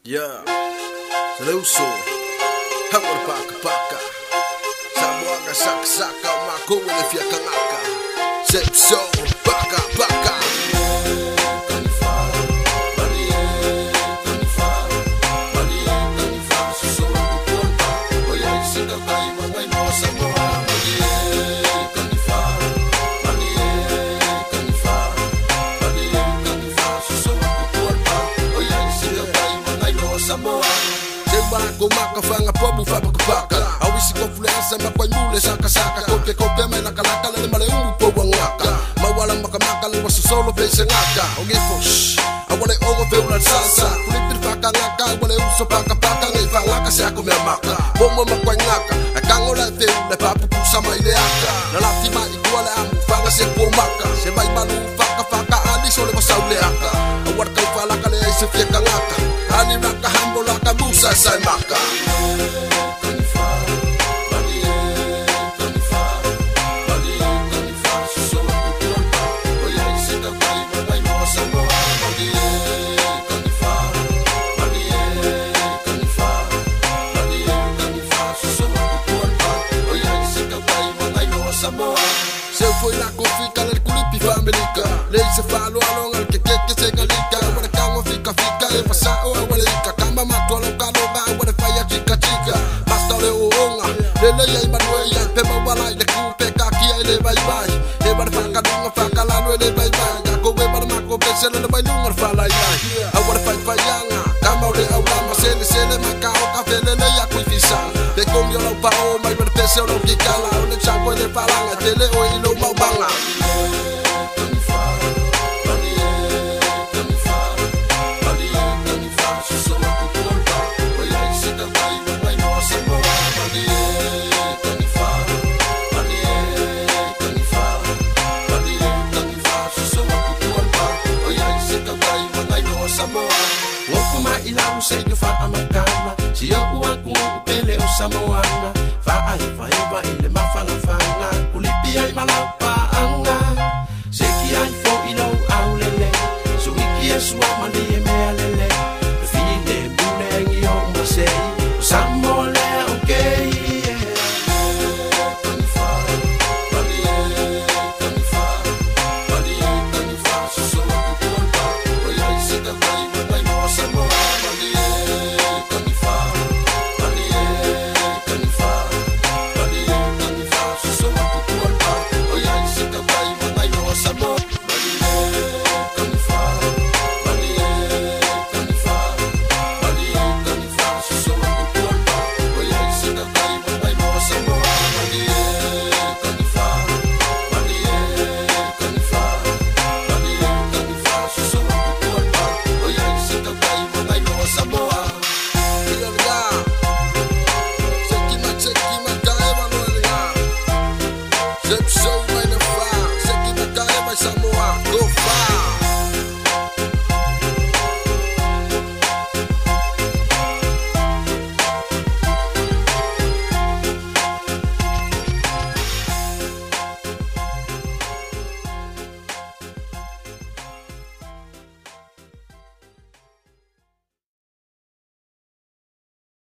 Yeah, Seleuso, Hawar Paka Paka, Samoaga Saka Saka, Mako le Fia Kangaka, Sepso, Paka Paka. Maka pobu fa paka awisi konfluensa makwanyule saka saka kope kope mena kalaka le male umu po wangaka mawala maka maka le wasu solo pese ngaka ogifo awale ongo fe una sasa kulipir paka ngaka awale uso paka paka ngai fa ngaka se akome maka bomo makwanyaka akangola fe le papu pusa maile aka na latima iguala amu fanga se ko maka se vai malu faka faka ali sole basaule aka awar ka fala kale se fieka ngaka ani raka hambola ka musa sai maka. Se foi la confika nel kulipi familika le se falo along al que que se galika wala kama fika fika e pasa o wala ika kama matolo kalo ba wala faya chica chica basta le onga le le ya manuel pe wala le kupe ka kia le bye bye e bar fa ka dunga fa ka la le bye bye ya ko be bar mako pe se le bye lunga fa la ya awara fa fa yanga kama le aula ma se le se le maka o ka fe le ya kuifisa pe con yo lo pa o mai bar pe se lo kikala o le chapo le palanga tele o ilo maubanga. Samoana, fa ai fa eva ile mafanga fanga, kulipi ai malapa anga, seki ai fo ilo aulele, suiki e sua.